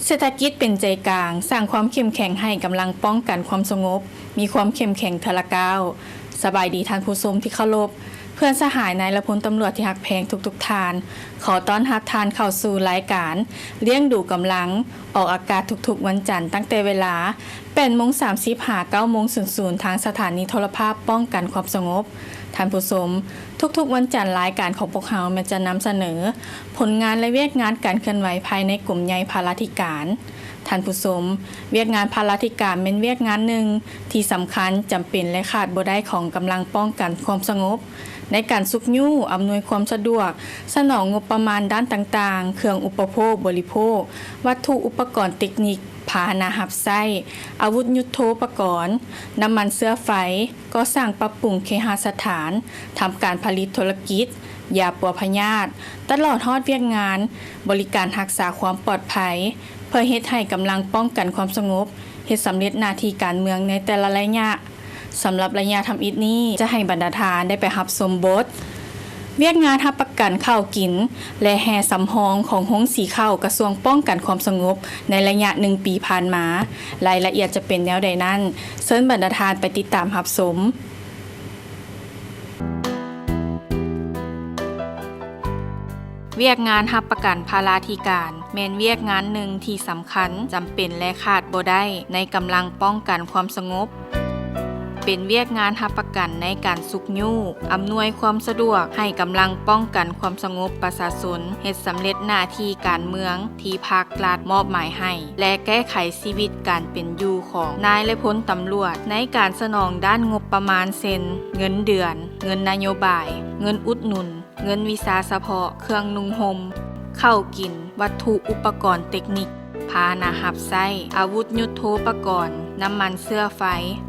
ເສດຖະກິດເປັນໃຈກາງ, ສ້າງຄວາມເຂັ້ມແຂງໃຫ້ກຳລັງປ້ອງກັນຄວາມສະຫງົບ ມີຄວາມເຂັ້ມແຂງເທື່ອລະກ້າວ. ສະບາຍດີທ່ານຜູ້ຊົມທີ່ເຄົາລົບ, ເພື່ອນສະຫາຍນາຍ ແລະ ພົນຕຳຫຼວດທີ່ຮັກແພງທຸກໆທ່ານ. ຂໍຕ້ອນຮັບທ່ານເຂົ້າສູ່ລາຍການລ້ຽງດູກຳລັງ, ອອກອາກາດທຸກໆວັນຈັນ ຕັ້ງແຕ່ເວລາແປດໂມງສາມສິບ ຫາເກົ້າໂມງສູນສູນ ທາງສະຖານີໂທລະພາບປ້ອງກັນຄວາມສະຫງົບ. ທ່ານຜູ້ຊົມ, ທຸກໆວັນຈັນ ລາຍການຂອງພວກເຮົາແມ່ນຈະນຳສະເໜີຜົນງານ ແລະ ວຽກງານການເຄື່ອນໄຫວພາຍໃນກົມໃຫຍ່ພາລາທິການ. ທ່ານຜູ້ຊົມ, ວຽກງານພາລາທິການແມ່ນວຽກງານໜຶ່ງທີ່ສຳຄັນ, ຈຳເປັນ ແລະ ຂາດບໍ່ໄດ້ຂອງກຳລັງປ້ອງກັນຄວາມສະຫງົບ ໃນການຊຸກຍູ້, ອຳນວຍຄວາມສະດວກ, ສະໜອງງົບປະມານດ້ານຕ່າງໆ, ເຄື່ອງອຸປະໂພກບໍລິໂພກ, ວັດຖຸອຸປະກອນເຕັກນິກ, ພາຫະນະຮັບໃຊ້, ອາວຸດຍຸດໂທປະກອນ, ນ້ຳມັນເຊື້ອໄຟ, ກໍ່ສ້າງປັບປຸງເຄຫະສະຖານ, ທຳການຜະລິດທຸລະກິດ, ຢາປົວພະຍາດ, ຕະຫຼອດຮອດວຽກງານບໍລິການຮັກສາຄວາມປອດໄພ, ເພື່ອເຮັດໃຫ້ກຳລັງປ້ອງກັນຄວາມສະຫງົບ ເຮັດສຳເລັດໜ້າທີ່ການເມືອງໃນແຕ່ລະໄລຍະ. ສຳລັບໄລຍະທຳອິດນີ້ ຈະໃຫ້ບັນດາທ່ານໄດ້ໄປຮັບຊົມບົດ ວຽກງານຮັບປະກັນເຂົ້າກິນ ແລະ ແຮ່ສຳຮອງຂອງໂຮງສີເຂົ້າກະຊວງປ້ອງກັນຄວາມສະຫງົບ ໃນໄລຍະໜຶ່ງປີຜ່ານມາ. ລາຍລະອຽດຈະເປັນແນວໃດນັ້ນ, ເຊີນບັນດາທ່ານໄປຕິດຕາມຮັບຊົມ. ວຽກງານຮັບປະກັນພາລາທິການ ແມ່ນວຽກງານໜຶ່ງທີ່ສຳຄັນ, ຈຳເປັນ ແລະ ຂາດບໍ່ໄດ້ໃນກຳລັງປ້ອງກັນຄວາມສະຫງົບ. ເປັນວຽກງານຮັບປະກັນໃນການຊຸກຍູ້, ອຳນວຍຄວາມສະດວກໃຫ້ກຳລັງປ້ອງກັນຄວາມສະຫງົບປະຊາຊົນ, ເຮັດສຳເລັດໜ້າທີ່ການເມືອງທີ່ພັກລັດມອບໝາຍໃຫ້ ແລະ ແກ້ໄຂຊີວິດການເປັນຢູ່ຂອງນາຍ ແລະ ພົນຕຳຫຼວດ ໃນການສະໜອງດ້ານງົບປະມານ ເຊັ່ນ ເງິນເດືອນ, ເງິນນະໂຍບາຍ, ເງິນອຸດໜູນ, ເງິນວິຊາສະເພາະ, ເຄື່ອງນຸ່ງຫົ່ມ, ເຂົ້າກິນ, ວັດຖຸອຸປະກອນເຕັກນິກ, ພາຫະນະຮັບໃຊ້, ອາວຸດຍຸດໂທປະກອນ, ນ້ຳມັນເຊື້ອໄຟ,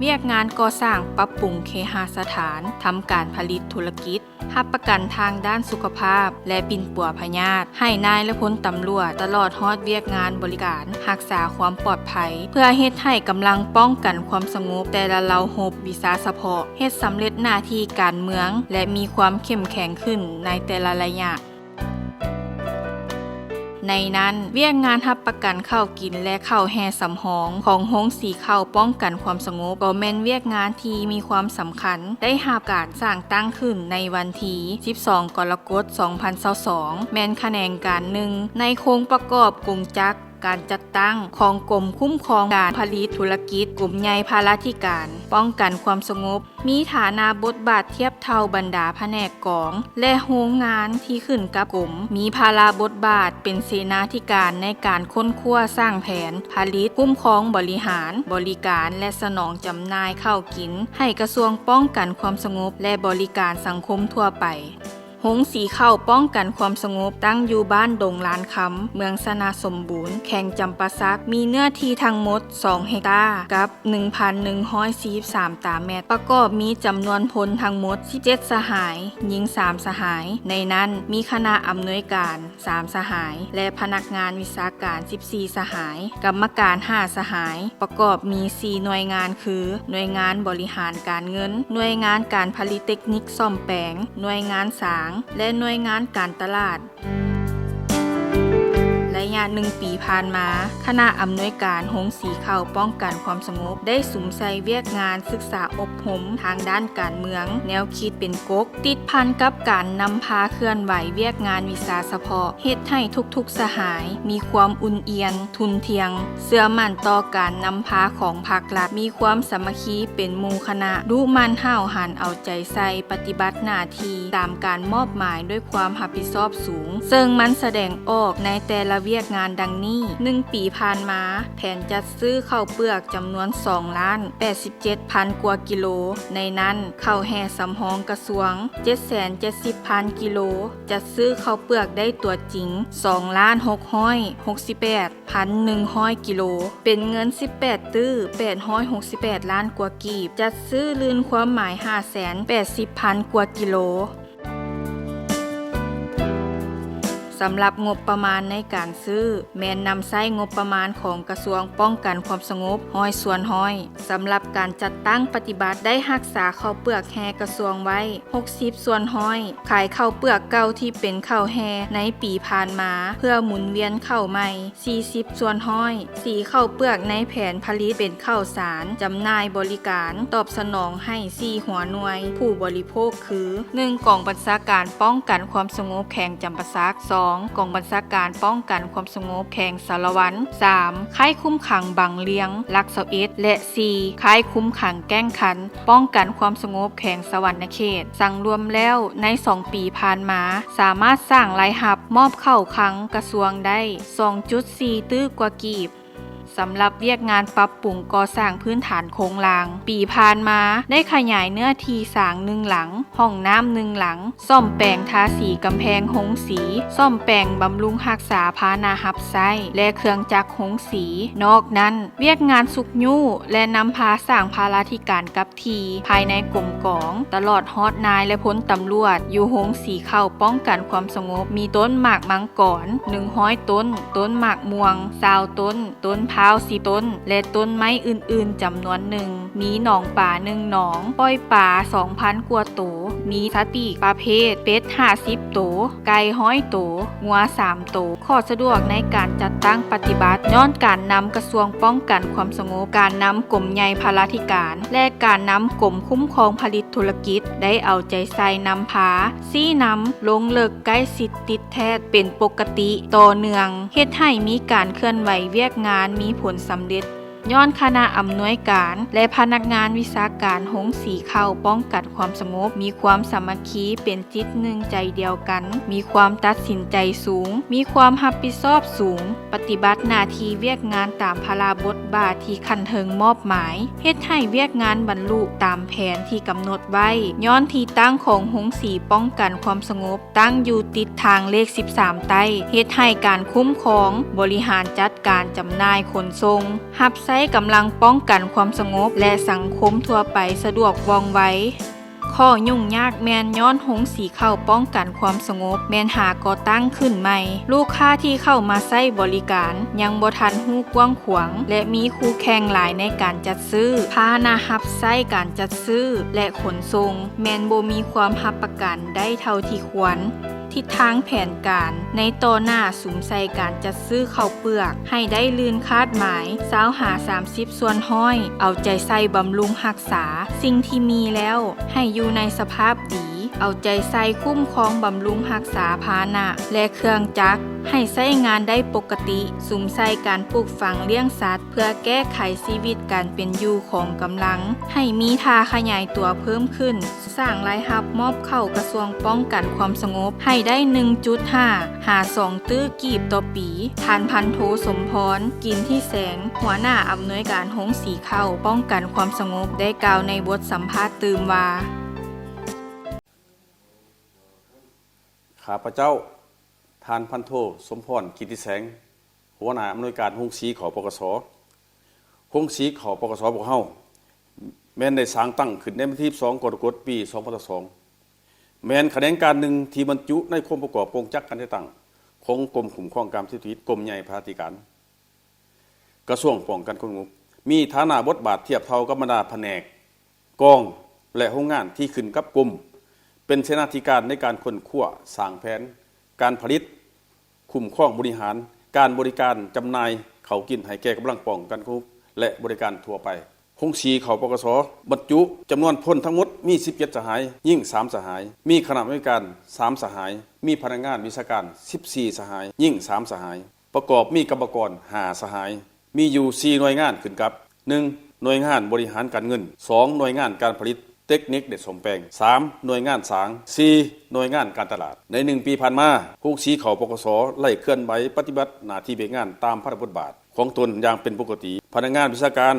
ວຽກງານກໍ່ສ້າງປັບປຸງເຄຫະສະຖານ, ທຳການຜະລິດທຸລະກິດ, ຮັບປະກັນທາງດ້ານສຸຂະພາບ ແລະ ປິ່ນປົວພະຍາດ ໃຫ້ນາຍ ແລະ ພົນຕຳຫຼວດ, ຕະຫຼອດຮອດວຽກງານບໍລິການຮັກສາຄວາມປອດໄພ ເພື່ອເຮັດໃຫ້ກຳລັງປ້ອງກັນຄວາມສະຫງົບແຕ່ລະເຫຼົ່າຮົບ ວິຊາສະເພາະ ເຮັດສຳເລັດໜ້າທີ່ການເມືອງ ແລະ ມີຄວາມເຂັ້ມແຂງຂຶ້ນໃນແຕ່ລະໄລຍະ. ໃນນັ້ນ, ວຽກງານຮັບປະກັນເຂົ້າກິນ ແລະ ເຂົ້າແຮ່ສຳຮອງຂອງໂຮງສີເຂົ້າປ້ອງກັນຄວາມສະຫງົບ ກໍແມ່ນວຽກງານທີ່ມີຄວາມສຳຄັນ, ໄດ້ຮັບການສ້າງຕັ້ງຂຶ້ນໃນວັນທີສິບສອງ ກໍລະກົດ ສອງພັນຊາວສອງ ແມ່ນຂະແໜງການໜຶ່ງໃນໂຄງປະກອບກົງຈັກ ການຈັດຕັ້ງຂອງກົມຄຸ້ມຄອງການຜະລິດທຸລະກິດ ກົມໃຫຍ່ພາລາທິການປ້ອງກັນຄວາມສະຫງົບ, ມີຖານະບົດບາດທຽບເທົ່າບັນດາພະແນກກອງ ແລະ ໂຮງງານທີ່ຂຶ້ນກັບກົມ, ມີພາລະບົດບາດເປັນເສນາທິການໃນການຄົ້ນຄວ້າສ້າງແຜນຜະລິດ, ຄຸ້ມຄອງບໍລິຫານ, ບໍລິການ ແລະ ສະໜອງຈຳໜ່າຍເຂົ້າກິນໃຫ້ກະຊວງປ້ອງກັນຄວາມສະຫງົບ ແລະ ບໍລິການສັງຄົມທົ່ວໄປ. ໂຮງສີເຂົ້າປ້ອງກັນຄວາມສະຫງົບ ຕັ້ງຢູ່ບ້ານດົງລານຄຳ, ເມືອງຊະນະສົມບູນ, ແຂວງຈຳປາສັກ, ມີເນື້ອທີ່ທັງໝົດສອງເຮັກຕາ ກັບໜຶ່ງພັນໜຶ່ງຮ້ອຍສີ່ສິບສາມຕາແມັດ, ປະກອບມີຈຳນວນພົນທັງໝົດສິບເຈັດສະຫາຍ, ຍິງສາມສະຫາຍ, ໃນນັ້ນມີຄະນະອຳນວຍການ ສາມສະຫາຍ ແລະ ພະນັກງານວິຊາການສິບສີ່ສະຫາຍ, ກຳມະການຫ້າສະຫາຍ, ປະກອບມີສີ່ໜ່ວຍງານຄື ໜ່ວຍງານບໍລິຫານການເງິນ, ໜ່ວຍງານການຜະລິດເຕັກນິກສ້ອມແປງ, ໜ່ວຍງານສາງ ແລະ ໜ່ວຍງານການຕະຫຼາດ. ໄລຍະໜຶ່ງປີຜ່ານມາ, ຄະນະອຳນວຍການໂຮງສີເຂົ້າປ້ອງກັນຄວາມສະຫງົບ ໄດ້ສຸມໃສ່ວຽກງານສຶກສາອົບຮົມທາງດ້ານການເມືອງ, ແນວຄິດເປັນກົກ ຕິດພັນກັບການນຳພາເຄື່ອນໄຫວວຽກງານວິຊາສະເພາະ, ເຮັດໃຫ້ທຸກໆສະຫາຍມີຄວາມອຸ່ນອຽນ, ທຸ່ນທ່ຽງ, ເຊື່ອໝັ້ນຕໍ່ການນຳພາຂອງພັກລັດ, ມີຄວາມສາມັກຄີເປັນໝູ່ຄະນະ, ດຸໝັ່ນຫ້າວຫັນເອົາໃຈໃສ່ປະຕິບັດໜ້າທີ່ຕາມການມອບໝາຍດ້ວຍຄວາມຮັບຜິດຊອບສູງ, ເຊິ່ງມັນສະແດງອອກໃນແຕ່ລະວຽກງານດັ່ງນີ້. ໜຶ່ງປີຜ່ານມາ, ແຜນຈັດຊື້ເຂົ້າເປືອກຈຳນວນສອງລ້ານແປດສິບ ເຈັດພັນກວ່າກິໂລ, ໃນນັ້ນເຂົ້າແຮ່ສຳຮອງກະຊວງເຈັດແສນເຈັດສິບພັນກິໂລ, ຈັດຊື້ເຂົ້າເປືອກໄດ້ຕົວຈິງສອງລ້ານຫົກຮ້ອຍຫົກສິບແປດພັນໜຶ່ງຮ້ອຍກິໂລ, ເປັນເງິນສິບແປດຕື້ແປດຮ້ອຍຫົກສິບແປດລ້ານກວ່າກີບ, ຈັດຊື້ລື່ນຄວາມໝາຍຫ້າແສນແປດສິບພັນກວ່າກິໂລ. ເ ສຳລັບງົບປະມານໃນການຊື້ ແມ່ນນຳໃຊ້ງົບປະມານຂອງກະຊວງປ້ອງກັນຄວາມສະຫງົບ ຮ້ອຍສ່ວນຮ້ອຍ. ສຳລັບການຈັດຕັ້ງປະຕິບັດ ໄດ້ຮັກສາເຂົ້າເປືອກແຮ່ກະຊວງໄວ້ ຫົກສິບສ່ວນຮ້ອຍ, ຂາຍເຂົ້າເປືອກເກົ່າທີ່ເປັນເຂົ້າແຮ່ໃນປີຜ່ານມາ ເພື່ອໝູນວຽນເຂົ້າໃໝ່ ສີ່ສິບສ່ວນຮ້ອຍ, ສີເຂົ້າເປືອກໃນແຜນຜະລິດເປັນເຂົ້າສານ, ຈຳໜ່າຍບໍລິການ, ຕອບສະໜອງໃຫ້ສີ່ຫົວໜ່ວຍຜູ້ບໍລິໂພກຄື ໜຶ່ງ ກອງບັນຊາການປ້ອງກັນຄວາມສະຫງົບແຂວງຈຳປາສັກ, ສອງ ກອງບັນຊາການປ້ອງກັນຄວາມສະຫງົບແຂວງສາລະວັນ, ສາມ ຄ້າຍຄຸມຂັງບັງລຽງ ຫຼັກຊາວເອັດ ແລະ ສີ່ ຄ້າຍຄຸມຂັງແກ້ງຄັນ ປ້ອງກັນຄວາມສະຫງົບແຂວງສະຫວັນນະເຂດ. ສັງລວມແລ້ວໃນສອງປີຜ່ານມາ ສາມາດສ້າງລາຍຮັບມອບເຂົ້າຄັງກະຊວງໄດ້ ສອງຈຸດສີ່ຕື້ກວ່າກີບ. ສຳລັບວຽກງານປັບປຸງກໍ່ສ້າງພື້ນຖານໂຄງລ່າງ ປີຜ່ານມາໄດ້ຂະຫຍາຍເນື້ອທີ່ສ້າງໜຶ່ງຫຼັງ, ຫ້ອງນ້ຳໜຶ່ງຫຼັງ, ສ້ອມແປງທາສີກຳແພງໂຮງສີ, ສ້ອມແປງບຳລຸງຮັກສາພາຫະນະຮັບໃຊ້ ແລະ ເຄື່ອງຈັກໂຮງສີ. ນອກນັ້ນ, ວຽກງານຊຸກຍູ້ ແລະ ນຳພາສ້າງພາລາທິການກັບ ທີ່ພາຍໃນກົມກອງ ຕະຫຼອດຮອດນາຍ ແລະ ພົນຕຳຫຼວດ ຢູ່ໂຮງສີເຂົ້າປ້ອງກັນຄວາມສະຫງົບ ມີຕົ້ນໝາກມັງກອນ ໜຶ່ງຮ້ອຍຕົ້ນ, ຕົ້ນໝາກມ່ວງ ຊາວຕົ້ນ, ຕົ້ນພ້າວ ສິບຕົ້ນ ແລະ ຕົ້ນໄມ້ອື່ນໆ ຈຳນວນໜຶ່ງ, ມີໜອງປາໜຶ່ງໜອງ, ປ່ອຍປາສອງພັນກວ່າໂຕ, ມີສັດປີກປະເພດ ເປັດຫ້າສິບໂຕ, ໄກ່ຮ້ອຍໂຕ, ງົວສາມໂຕ. ຂໍ້ສະດວກໃນການຈັດຕັ້ງປະຕິບັດ ຍ້ອນການນຳກະຊວງປ້ອງກັນຄວາມສະຫງົບ, ການນຳກົມໃຫຍ່ພາລາທິການ ແລະ ການນຳກົມຄຸ້ມຄອງຜະລິດທຸລະກິດ ໄດ້ເອົາໃຈໃສ່ນຳພາ, ຊີ້ນຳ, ລົງເລິກ, ໃກ້ຊິດ, ຕິດແທດ, ເປັນປົກກະຕິ, ຕໍ່ເນື່ອງ, ເຮັດໃຫ້ມີການເຄື່ອນໄຫວວຽກງານມີຜົນສຳເລັດ. ຍ້ອນຄະນະອຳນວຍການ ແລະ ພະນັກງານວິຊາການໂຮງສີເຂົ້າປ້ອງກັນຄວາມສະຫງົບ ມີຄວາມສາມັກຄີ ເປັນຈິດໜຶ່ງໃຈດຽວກັນ, ມີຄວາມຕັດສິນໃຈສູງ, ມີຄວາມຮັບຜິດຊອບສູງ, ປະຕິບັດໜ້າທີ່ວຽກງານຕາມພາລະບົດບາດທີ່ຂັ້ນເທິງມອບໝາຍ, ເຮັດໃຫ້ວຽກງານບັນລຸຕາມແຜນທີ່ກຳນົດໄວ້. ຍ້ອນທີ່ຕັ້ງຂອງໂຮງສີປ້ອງກັນຄວາມສະຫງົບ ຕັ້ງຢູ່ຕິດທາງເລກສິບສາມໃຕ້, ເຮັດໃຫ້ການຄຸ້ມຄອງ, ບໍລິຫານຈັດການ, ຈຳໜ່າຍ, ຂົນສົ່ງ, ຮັບໃຊ້ກຳລັງປ້ອງກັນຄວາມສະຫງົບ ແລະ ສັງຄົມທົ່ວໄປສະດວກວ່ອງໄວ. ຂໍ້ຫຍຸ້ງຍາກແມ່ນຍ້ອນໂຮງສີເຂົ້າປ້ອງກັນຄວາມສະຫງົບແມ່ນຫາກໍ່ຕັ້ງຂຶ້ນໃໝ່, ລູກຄ້າທີ່ເຂົ້າມາໃຊ້ບໍລິການຍັງບໍ່ທັນຮູ້ກວ້າງຂວາງ ແລະ ມີຄູ່ແຂ່ງຫຼາຍໃນການຈັດຊື້, ພາຫະນະຮັບໃຊ້ການຈັດຊື້ ແລະ ຂົນສົ່ງ ແມ່ນບໍ່ມີຄວາມຮັບປະກັນໄດ້ເທົ່າທີ່ຄວນ. ທິດທາງແຜນການໃນຕໍ່ໜ້າສຸມໃສ່ການຈັດຊື້ເຂົ້າເປືອກໃຫ້ໄດ້ລື່ນຄາດໝາຍ ຊາວຫາສາມສິບສ່ວນຮ້ອຍ, ເອົາໃຈໃສ່ບຳລຸງຮັກສາສິ່ງທີ່ມີແລ້ວໃຫ້ຢູ່ໃນສະພາບດີ, ເອົາໃຈໃສ່ຄຸ້ມຄອງບຳລຸງຮັກສາພາຫະນະ ແລະ ເຄື່ອງຈັກໃຫ້ໃຊ້ງານໄດ້ປົກກະຕິ, ສຸມໃສ່ການປູກຝັງລ້ຽງສັດ ເພື່ອແກ້ໄຂຊີວິດການເປັນຢູ່ຂອງກຳລັງໃຫ້ມີທ່າຂະຫຍາຍຕົວເພີ່ມຂຶ້ນ, ສ້າງລາຍຮັບມອບເຂົ້າກະຊວງປ້ອງກັນຄວາມສະຫງົບໃຫ້ໄດ້ໜຶ່ງຈຸດຫ້າຫາສອງຕື້ກີບຕໍ່ປີ. ທ່ານພັນໂທ ສົມພອນ ກິນທິແສງ ຫົວໜ້າອຳນວຍການໂຮງສີເຂົ້າປ້ອງກັນຄວາມສະຫງົບ ໄດ້ກ່າວໃນບົດສຳພາດຕື່ມວ່າ: ຂ້າພະເຈົ້າ ທ່ານພັນໂທ ສົມພອນ ກິດຕິແສງ ຫົວໜ້າອຳນວຍການໂຮງສີເຂົ້າ ປກສ. ໂຮງສີເຂົ້າ ປກສ ພວກເຮົາ ແມ່ນໄດ້ສ້າງຕັ້ງຂຶ້ນໃນວັນທີສິບສອງ ກໍລະກົດ ປີສອງພັນຊາວສອງ ແມ່ນຂະແໜງການໜຶ່ງທີ່ບັນຈຸໃນຄວາມປະກອບໂຄງຈັກການຈັດຕັ້ງຂອງກົມຄຸ້ມຄອງການເສບຕິດ, ກົມໃຫຍ່ພາລາທິການ ກະຊວງປ້ອງກັນຄວາມສະຫງົບ ມີຖານະບົດບາດທຽບເທົ່າກັບບັນດາພະແນກ, ກອງ ແລະ ໂຮງງານທີ່ຂຶ້ນກັບກົມ, ເປັນເສນາທິການໃນການຄົ້ນຄວ້າ, ສ້າງແຜນການຜະລິດ, ຄຸ້ມຄອງບໍລິຫານ, ການບໍລິການຈຳໜ່າຍເຂົ້າກິນໃຫ້ແກ່ກຳລັງປ້ອງກັນຄວາມສະຫງົບ ແລະ ບໍລິການທົ່ວໄປ. ໂຮງສີເຂົ້າ ປກສ ບັນຈຸຈຳນວນພົນທັງໝົດມີສິບເຈັດສະຫາຍ, ຍິງສາມສະຫາຍ, ມີຄະນະອຳນວຍການສາມສະຫາຍ, ມີພະນັກງານວິຊາການສິບສີ່ສະຫາຍ, ຍິງສາມສະຫາຍ. ປະກອບມີກຳມະກອນຫ້າສະຫາຍ, ມີຢູ່ສີ່ໜ່ວຍງານຂຶ້ນກັບ, ໜຶ່ງ ໜ່ວຍງານບໍລິຫານການເງິນ, ສອງ ໜ່ວຍງານການຜະລິດ, ເຕັກນິກ ແລະ ສ້ອມແປງ, ສາມ ໜ່ວຍງານສ້າງ, ສີ່ ໜ່ວຍງານການຕະຫຼາດ. ໃນໜຶ່ງປີຜ່ານມາ, ໂຮງສີເຂົ້າ ປກສ ໄດ້ເຄື່ອນໄຫວປະຕິບັດໜ້າທີ່ວຽກງານຕາມພາລະບົດບາດຂອງຕົນຢ່າງເປັນປົກກະຕິ. ພະນັກງານວິຊາການ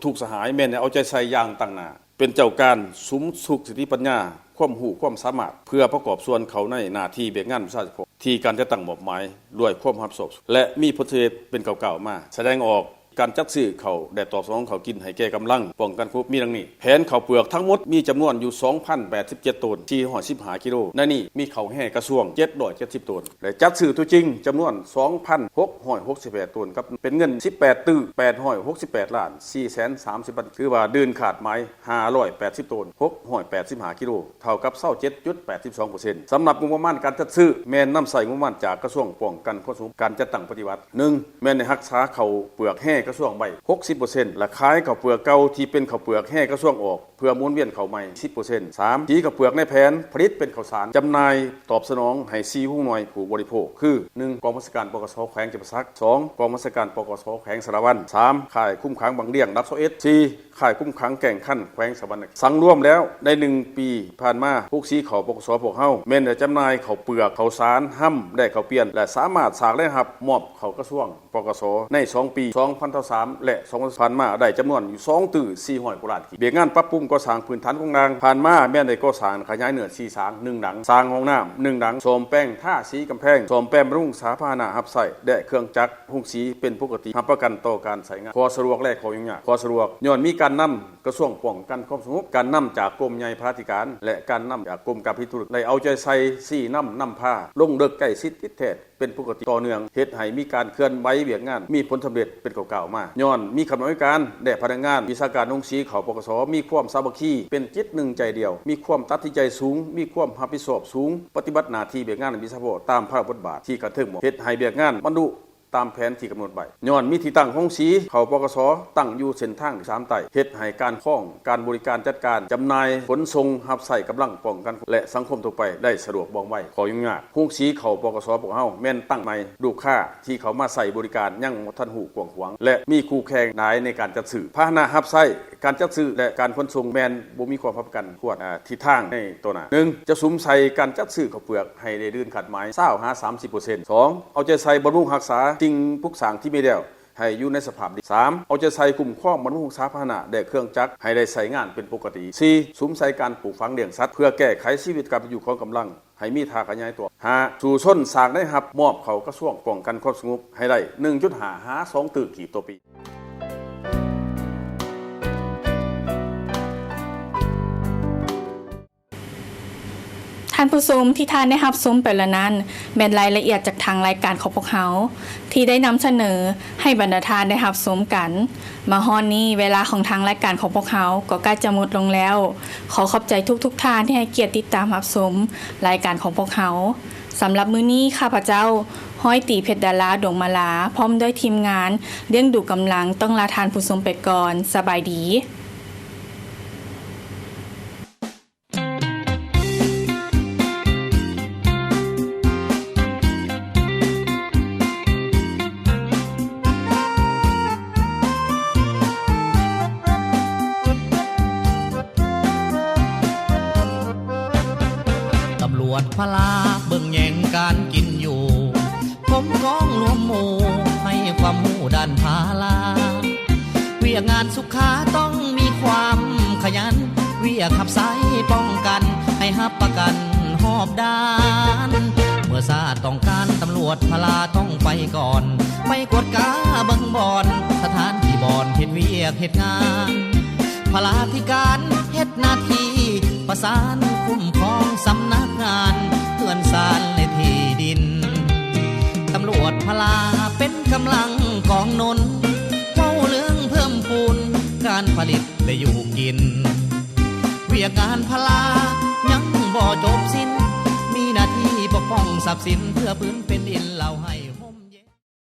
ທຸກໆສະຫາຍແມ່ນໄດ້ເອົາໃຈໃສ່ຢ່າງຕັ້ງໜ້າ, ເປັນເຈົ້າການສຸມສຸກສະຕິປັນຍາ, ຄວາມຮູ້ຄວາມສາມາດ ເພື່ອປະກອບສ່ວນເຂົ້າໃນໜ້າທີ່ວຽກງານວິຊາສະເພາະ ທີ່ການຈັດຕັ້ງມອບໝາຍດ້ວຍຄວາມຮັບຜິດຊອບ ແລະ ມີຜົນສຳເລັດເປັນກ້າວໆມາ. ສະແດງອອກ ການຈັດຊື້ເຂົ້າ ແລະ ຕອບສະໜອງເຂົ້າກິນໃຫ້ແກ່ກຳລັງປ້ອງກັນໂຄວິດ ມີດັ່ງນີ້: ແຜນເຂົ້າເປືອກທັງໝົດມີຈຳນວນຢູ່ ສອງພັນແປດສິບເຈັດ ໂຕນ ສີ່ຮ້ອຍສິບຫ້າ ກິໂລ, ໃນນີ້ມີເຂົ້າແຮ່ກະຊວງ ເຈັດຮ້ອຍເຈັດສິບ ໂຕນ ແລະ ຈັດຊື້ຕົວຈິງຈຳນວນ ສອງພັນຫົກຮ້ອຍຫົກສິບແປດ ໂຕນ ກັບເປັນເງິນ ສິບແປດຕື້ ແປດຮ້ອຍຫົກສິບແປດລ້ານ ສີ່ແສນສາມສິບພັນ ຖືວ່າເກີນຄາດໝາຍ ຫ້າຮ້ອຍແປດສິບ ໂຕນ ຫົກຮ້ອຍແປດສິບຫ້າ ກິໂລ, ເທົ່າກັບ ຊາວເຈັດຈຸດແປດສິບສອງເປີເຊັນ. ສຳລັບງົບປະມານການຈັດຊື້ ແມ່ນນຳໃຊ້ງົບປະມານຈາກກະຊວງປ້ອງກັນຄວາມສະຫງົບ. ການຈັດຕັ້ງປະຕິບັດ: ໜຶ່ງ ແມ່ນໄດ້ຮັກສາເຂົ້າເປືອກແຮ່ກະຊວງໄວ້ ຫົກສິບເປີເຊັນ ແລະ ຂາຍເຂົ້າເປືອກເກົ່າທີ່ເປັນເຂົ້າເປືອກແຮ່ກະຊວງອອກ ເພື່ອໝູນວຽນເຂົ້າໃໝ່ ສິບເປີເຊັນ. ສາມ ສີເຂົ້າເປືອກໃນແຜນຜະລິດເປັນເຂົ້າສານ ຈຳໜ່າຍຕອບສະໜອງໃຫ້ສີ່ໂຮງໜ່ວຍຜູ້ບໍລິໂພກ ຄື ໜຶ່ງ ກອງບັນຊາການ ປກສ ແຂວງຈຳປາສັກ, ສອງ ກອງບັນຊາການ ປກສ ແຂວງສາລະວັນ, ສາມ ຄ້າຍຄຸມຂັງບັງລຽງ ລະດັບ ຊາວເອັດ, ສີ່ ຄ້າຍຄຸມຂັງແກ້ງຄັນ ແຂວງສະຫວັນນະເຂດ. ສັງລວມແລ້ວ ໃນໜຶ່ງປີຜ່ານມາ ໂຮງສີເຂົ້າ ປກສ ພວກເຮົາ ແມ່ນໄດ້ຈຳໜ່າຍເຂົ້າເປືອກ, ເຂົ້າສານ, ຮຳ ແລະ ເຂົ້າປ່ຽນ ແລະ ສາມາດສ້າງລາຍຮັບມອບເຂົ້າກະຊວງ ປກສ ໃນສອງປີ ສອງພັນຊາວສາມ ແລະ ສອງພັນ ຜ່ານມາ ໄດ້ຈຳນວນຢູ່ ສອງຕື້ສີ່ຮ້ອຍກວ່າລ້ານກີບ. ວຽກງານປັບປຸງກໍ່ສ້າງພື້ນຖານໂຄງລ່າງ ຜ່ານມາແມ່ນໄດ້ກໍ່ສ້າງຂະຫຍາຍເນີນສີ່ສາງ ໜຶ່ງຫຼັງ, ສ້າງຫ້ອງນ້ຳ ໜຶ່ງຫຼັງ, ສ້ອມແປງທາສີກຳແພງ, ສ້ອມແປງບຳລຸງສາພາຫະນະຮັບໃຊ້ ແລະ ເຄື່ອງຈັກໂຮງສີເປັນປົກກະຕິ ຮັບປະກັນຕໍ່ການໃຊ້ງານ. ຂໍ້ສະດວກ ແລະ ຂໍ້ຫຍຸ້ງຍາກ. ຂໍ້ສະດວກ ຍ້ອນມີການນຳກະຊວງປ້ອງກັນຄວາມສະຫງົບ, ການນຳຈາກກົມໃຫຍ່ພະລາທິການ ແລະ ການນຳຈາກກົມການຜະລິດທຸລະກິດ ໄດ້ເອົາໃຈໃສ່ຊີ້ນຳນຳພາ ລົງເລິກໃກ້ຊິດຕິດແທດ ເປັນປົກກະຕິຕໍ່ເນື່ອງ ເຮັດໃຫ້ມີການເຄື່ອນໄຫວວຽກງານ ມີຜົນສຳເລັດເປັນກ້າວໆມາ. ຍ້ອນມີຄະນະກຳມະການ ແລະ ພະນັກງານວິຊາການໂຮງສີເຂົ້າ ປກສ ມີຄວາມສາມັກຄີ ເປັນຈິດໜຶ່ງໃຈດຽວ, ມີຄວາມຕັດສິນໃຈສູງ, ມີຄວາມຮັບຜິດຊອບສູງ, ປະຕິບັດໜ້າທີ່ວຽກງານໃນວິຊາສະເພາະຕາມພາລະບົດບາດທີ່ຂັ້ນເທິງມອບ, ເຮັດໃຫ້ວຽກງານບັນລຸຕາມແຜນທີ່ກຳນົດໄວ້. ຍ້ອນມີທີ່ຕັ້ງໂຮງສີເຂົ້າ ປກສ ຕັ້ງຢູ່ເສັ້ນທາງສາມໃຕ້ ເຮັດໃຫ້ການຄອງ ການບໍລິການຈັດການ ຈຳໜ່າຍ ຂົນສົ່ງ ຮັບໃຊ້ກຳລັງປ້ອງກັນ ແລະ ສັງຄົມທົ່ວໄປໄດ້ສະດວກວ່ອງໄວ. ຂໍ້ຫຍຸ້ງຍາກ ໂຮງສີເຂົ້າ ປກສ ພວກເຮົາແມ່ນຕັ້ງໃໝ່, ລູກຄ້າທີ່ເຂົ້າມາໃຊ້ບໍລິການຍັງບໍ່ທັນຮູ້ກວ້າງຂວາງ ແລະ ມີຄູ່ແຂ່ງຫຼາຍໃນການຈັດຊື້. ພາຫະນະຮັບໃຊ້, ການຈັດຊື້ ແລະ ການຂົນສົ່ງແມ່ນບໍ່ມີຄວາມຮັບປະກັນຄວນ, ອາ, ທິດທາງໃນຕໍ່ໜ້າ. ໜຶ່ງ ຈະສຸມໃສ່ການຈັດຊື້ເຂົ້າເປືອກໃຫ້ໄດ້ເກີນຄາດໝາຍ ຊາວຫາສາມສິບເປີເຊັນ. ສອງ ເອົາໃຈໃສ່ບຳລຸງຮັກສາສິ່ງປຸກສ້າງທີ່ມີແລ້ວ ໃຫ້ຢູ່ໃນສະພາບດີ. ສາມ ເອົາໃຈໃສ່ຄຸ້ມຄອງບຳລຸງສາພາຫະນະ ແລະ ເຄື່ອງຈັກໃຫ້ໄດ້ໃຊ້ງານເປັນປົກກະຕິ. ສີ່ ສຸມໃສ່ການປູກຝັງລ້ຽງສັດ ເພື່ອແກ້ໄຂຊີວິດການເປັນຢູ່ຂອງກຳລັງໃຫ້ມີທ່າຂະຫຍາຍຕົວ. ຫ້າ ສູ້ຊົນສ້າງລາຍຮັບ ມອບເຂົ້າກະຊວງປ້ອງກັນຄວາມສະຫງົບໃຫ້ໄດ້ ໜຶ່ງຈຸດຫ້າ ຫາ ສອງຕື້ກີບຕໍ່ປີ. ທ່ານຜູ້ຊົມທີ່ທ່ານໄດ້ຮັບຊົມໄປແລ້ວນັ້ນ ແມ່ນລາຍລະອຽດຈາກທາງລາຍການຂອງພວກເຮົາ ທີ່ໄດ້ນຳສະເໜີໃຫ້ບັນດາທ່ານໄດ້ຮັບຊົມກັນ. ມາຮອດນີ້ ເວລາຂອງທາງລາຍການຂອງພວກເຮົາກໍໃກ້ຈະໝົດລົງແລ້ວ. ຂໍຂອບໃຈທຸກໆທ່ານທີ່ໃຫ້ກຽດຕິດຕາມຮັບຊົມລາຍການຂອງພວກເຮົາ. ສຳລັບມື້ນີ້ ຂ້າພະເຈົ້າ ຮ້ອຍຕີ ເພັດດາລາ ດວງມາລາ ພ້ອມດ້ວຍທີມງານລ້ຽງດູກຳລັງ ຕ້ອງລາທ່ານຜູ້ຊົມໄປກ່ອນ. ສະບາຍດີ. ຕຳຫຼວດພະລາເບິ່ງແຍງການກິນຢູ່ ກົມກອງລວມໝູ່ໃຫ້ຄວາມຮູ້ດ້ານພາລາ. ວຽກງານສຸຂາຕ້ອງມີຄວາມຂະຫຍັນ, ວຽກຮັບໃຊ້ປ້ອງກັນໃຫ້ຮັບປະກັນຮອບດ້ານ. ເມື່ອຊາດຕ້ອງການ ຕຳຫຼວດພະລາຕ້ອງໄປກ່ອນ, ໄປກວດກາເບິ່ງບ່ອນ ສະຖານທີ່ບ່ອນເຮັດວຽກເຮັດງານ. ພະລາທິການເຮັດໜ້າທີ່ປະສານຄຸ້ມຄອງສຳນັກງານເຮືອນຊານ ແລະ ທີ່ດິນ. ຕຳຫຼວດພະລາເປັນກຳລັງກອງໜູນ, ເວົ້າເລື່ອງເພີ່ມພູນການຜະລິດ ແລະ ຢູ່ກິນ. ວຽກງານພະລາຍັງບໍ່ຈົບສິ້ນ, ມີໜ້າທີ່ປົກປ້ອງຊັບສິນ ເພື່ອພື້ນແຜ່ນດິນລາວໃຫ້